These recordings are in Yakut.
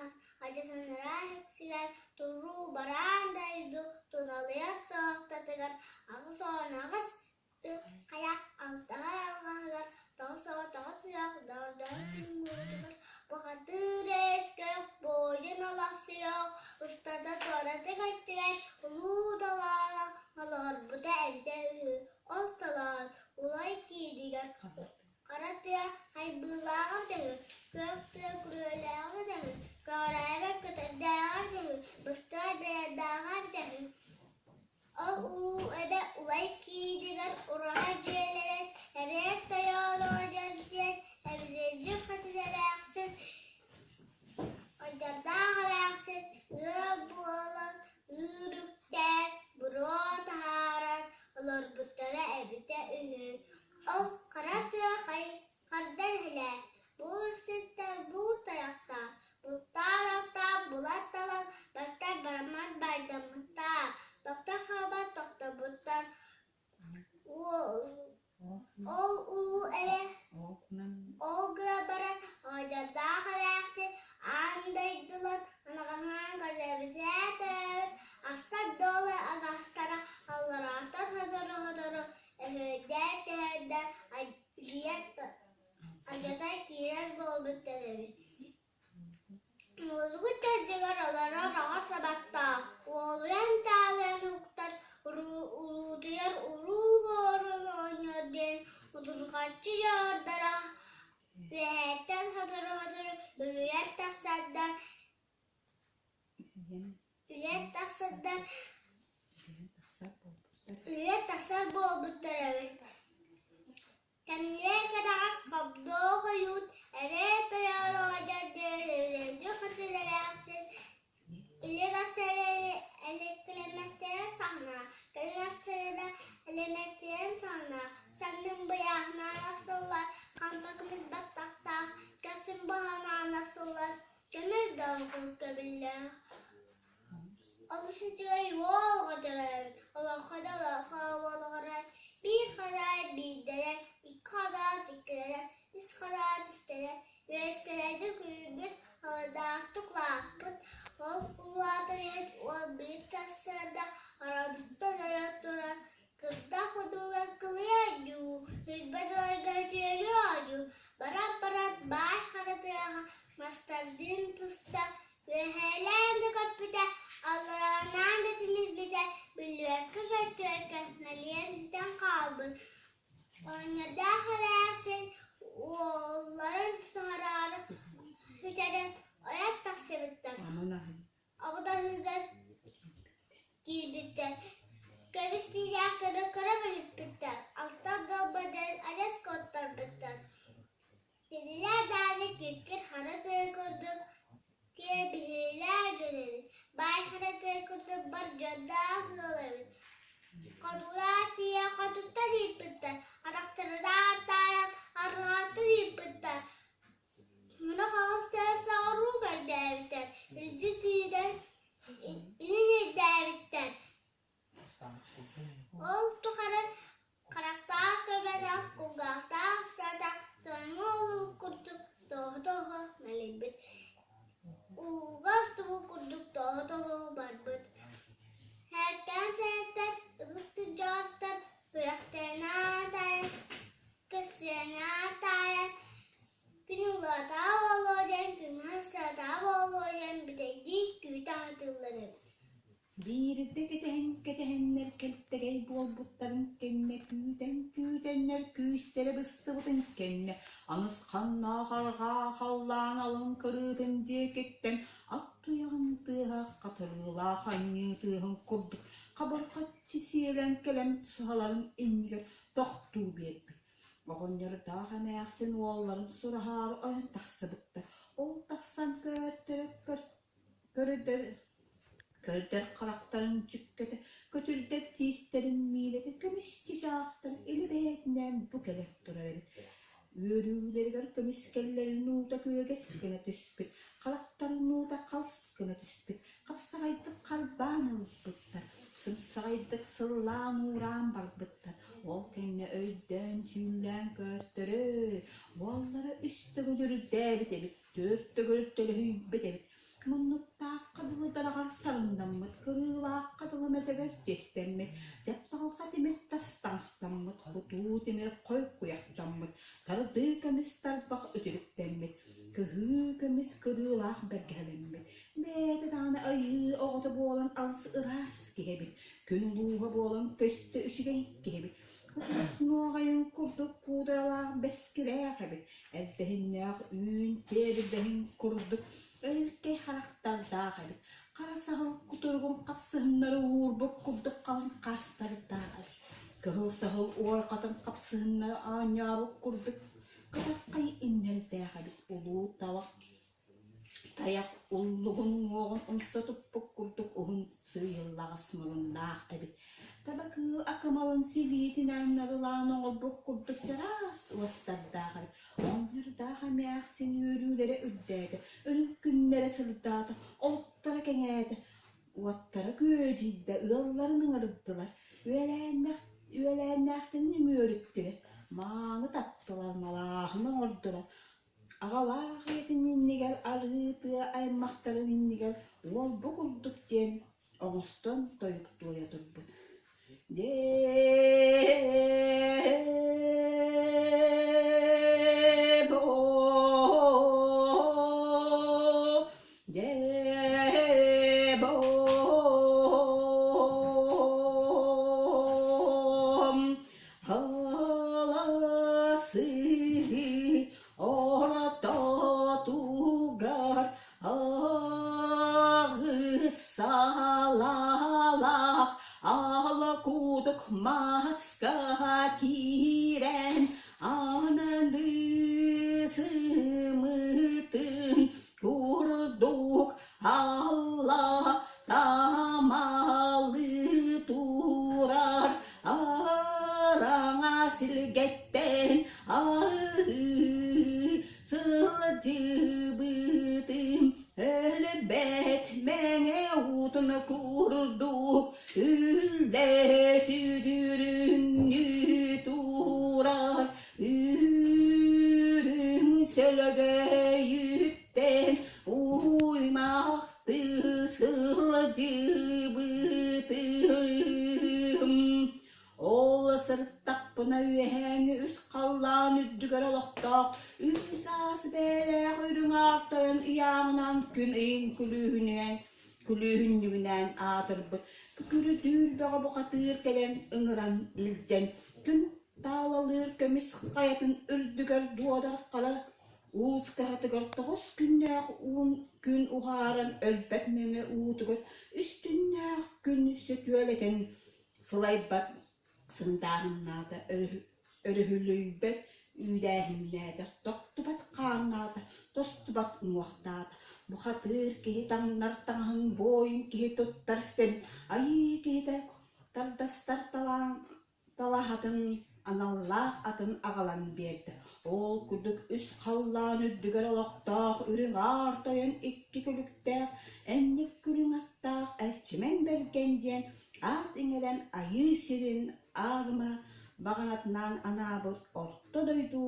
ааһан, адьасаннараа иһиксигэр туруу бараан дойду туналыйар туоһахтатыгар 88 хайа алтыһар арҕаһыгар 99 туйах доҕордоһор күҥҥүтүгэр бухатыыр эскэх буойун олохсуйуох устата туората көстүбэт улуу толооно олоҕорбута эбитэ үһү. Ол толоон улай кииригэр хара тыа хайбыылааҕа төһө, күөх тыа күрүөлээҕэ төһө, көҕүрээбэт көтөрдөөҕө төһө, быстыбат бэйэрдээҕэ төһө. Ол улуу эбэ улай кииригэр ураһа дьиэлэрин эрэт тойон оҕонньор диэн эбилирдьик хотун эмээхсин, Оҕонньордоох эмээхсин ыал буолан ыыр үктээн, буруо таһааран олорбуттара эбитэ үһү. Ол хара тыа харда иһилээн, буур сиртэн буур тайахтаах, бултаан-алтаан булан-талан бастан бараммат баайдаммыттар, тохтор хаалбат тохтобуттар. Ол улуу эбэ ол гына баран оҕонньордоох эмээхсин аан дойдулан анаҕаһынан көрдөөбүтэ төрөөбүт ахсар дуола агаастара алларааттан сотору-сотору өһүрдээн-төһөрдөөн үлүйэн алдьата киирэр буолбуттар эбит. Муолугу төрдүгэр олорор оҕо сабаттаах, уолуйан таалыан уктар, улуутуйар уруу буорун оонньуур диэн удурҕаччы дьоҕурдара үөһээттэн сотору-сотору үлүйэн тахсардар Үлүйэн тахсардар үлүйэн тахсар буолбуттар эбит. Кэмниэ кэтэҕэс хобдох хойуут эрээ тойоон оҕонньор диэн үлэлдьи хатылараахсыт илин элэккилэмэстэрин саҕана, кэлин ахсарара элэмэстэрин саҕана, саннын быйааһынаан охсуллар, хампа көмүс баттахтаах, көхсүн баһанаан охсуллар, көмүс доргуй көбүллээх. Олус үчүгэй уол оҕо төрөөбүт, олоҥхо да олоҥхо буолуҕара, биир хараат биирдэрэ, икки хараат иккилэрэ, үс хараат үстэрэ, үөскэлэргэ күүрбүт, халадаахтык улааппыт, ол улаатан иһэн уол биир сарсыарда ородуттан ойон туран кырдах одууга кылыйа дуу, сүүрбэ далайга үтүөлүө дуу, баран-баран баай хара тыаҕа мастардыын туста Үөһээлээн да көппүтэ, алларааннаан да тимирбитэ биллибэккэ-көстүбэккэ мэлийэн бүтэн хаалбыт. Оҕонньордоох эмээхсин уолларын саҥараары сүтэрэн ойон тахсыбыттар. Оҕудаһыыга киирбиттэр, көмүс тииһээхтэри көрө билиппиттэр, алтан далба диэн адьас куоттарбыттар. Кинилэр даҕаны киккир хара тыа курдук киэбиһиилээх дьон эбит, баай хара тыа курдук бар дьонноох ыал эбит. Хотулаах тиийэ хотуттан ыыппыттар, атахтарынаан таайан арҕааттан ыыппыттар. Муна хаҕыстара соҕуруу көрдөөбүттэр, илдьи тиийэн илин ирдээбиттэр. Ол тухары харахтаах көрбөтөх, кулгаахтаах устата соҥҥо олук курдук тоһо-тоһо мэлийбит, ууга устубут курдук тоһо-тоһо барбыт. Сээркээн сэһэттэр, ытык кырдьаҕастар күрэхтэринээн таайан, көрсүөнээн таайан, күн улаатаа буолуо диэн, күҥҥэ сатаа буолуо диэн бүтэйдии күүтэ аһатыллар эбит. Биирдэ кэтэһэн кэтэһэннэр кэлтэгэй буолбуттарын кэннэ күүтэн-күүтэннэр күүстэрэ быстыбытын кэннэ анысханнаах арҕаа халлаан алын кырыытын диэкиттэн ат туйаҕын тыаһа хатырыылаах анньыы тыаһын курдук хабырҕаччы сиэлэн кэлэн саһаларын иннигэр тохтуу биэрбит. Оҕонньордоох эмээхсин уолларын сураһаары ойон тахсыбыттар. Ол тахсан көөртөрө Көрдөр, көрдөр харахтарын дьүккэтэ, көтүрдэр тиистэрин миилэтэ көмүс чычаахтар илэ бэйэтинээн бу кэлэн турар эбит. Үөрүүлэригэр көмүскэллэрин уута күөгэс гына түспүт, харахтарын уута халс гына түспүт, хапсаҕайдык харбаан ылбыттар, сымсаҕайдык сыллаан-уураан барбыттар. Ол кэннэ өйдөөн-дьүүллээн көөртөрөө, уоллара үс төгүл үрдээбит эбит, түөрт төгүл төлөһүйбүт эбит. кууралаах бэргэһэлэммит, бэйэтэ даҕаны айыы оҕото буолан алыс ыраас киһи эбит, күн улууһа буолан көстө үчүгэй киһи эбит, кутуйах нуоҕайын курдук куударалаах бэскилээх эбит, элбэһиннээх үүн тиэбирдэһин курдук өлкөй харахтардаах эбит, хара саһыл кутуругун хапсыһыннары уурбут курдук халыҥ хаастардаах эбит, кыһыл саһыл уорҕатын хапсыһыннары оонньообут курдук кытархай иннэлдээх эбит улуу талах тайах уллугун уҥуоҕун умса туппут курдук уһун сыыйыллаҕас муруннаах эбит. Таба кыыл акымалын силиитинэн нарылаан оҥорбут курдук чараас уостардаах эбит. Оҕонньордоох эмээхсин үөрүүлэрэ үрдээтэ, өлүк күннэрэ сырдаата, олуктара кэҥээтэ. Уоттара күөдьүйдэ, ыалларын ыҥырдылар, үөлээннэх үөлээннээхтэрин үмүөрүттүлэр, мааны таттылар, малааһын оҥордулар. Аҕалаах ийэтин иннигэр арыы тыа аймахтарын иннигэр уол бу курдук диэн оҥостон тойук туойа турбут. Дьэ-бом, Аласыы ортотугар аҕыс салалаах ала кудук маска киирэн аныны сымытын курдук алла тамалы турар араҥа силгэттэн аһыы сылдьыбытым өлбөт мэҥэ уутун курдук үллэ сүдүрүҥнүү турар үрүҥ сөлөгөйүттэн уймахтыы сылдьыбытым. Ол сырыттахпына үөһээҥи үс халлаан үрдүгэр олохтоох үс аас бэйэлээх үрүҥ аар тойон ыйааҕынан күн ыйын күлүүһүнэн күлүүһүнньүгүнээн аатырбыт күкүрү-түүл бөҕө бухатыыр кэлэн ыҥыран илдьэн күн таалалыыр көмүс хайатын үрдүгэр дуодар хара уус кыһатыгар тоҕус күннээх уун күн уһааран өлбөт мэҥэ уутугар үс түннээх күн сөтүөлэтэн сылайбат сындааһыннаата, өрүһүлүйбэт үүдээһиннээтэ, тохтубат хааннаата, тостубат уҥуохтаата. Бухатыыр киһи таҥнар таҥаһын буойун киһи туттар сэбин айыы киһитэ тардастар талаан талаһатын аналлаах атын аҕалан биэрдэ. Ол курдук үс халлаан үрдүгэр олохтоох үрүҥ аар тойон икки күлүктээх, энньик күлүҥ аттаах Эрчимэн Бэргэн диэн аат иҥэрэн Айыы сирин аарыма баҕанатынан анаабыт орто дойду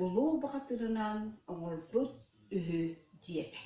улуу бухатыырынан оҥорбут үһү диэтэ.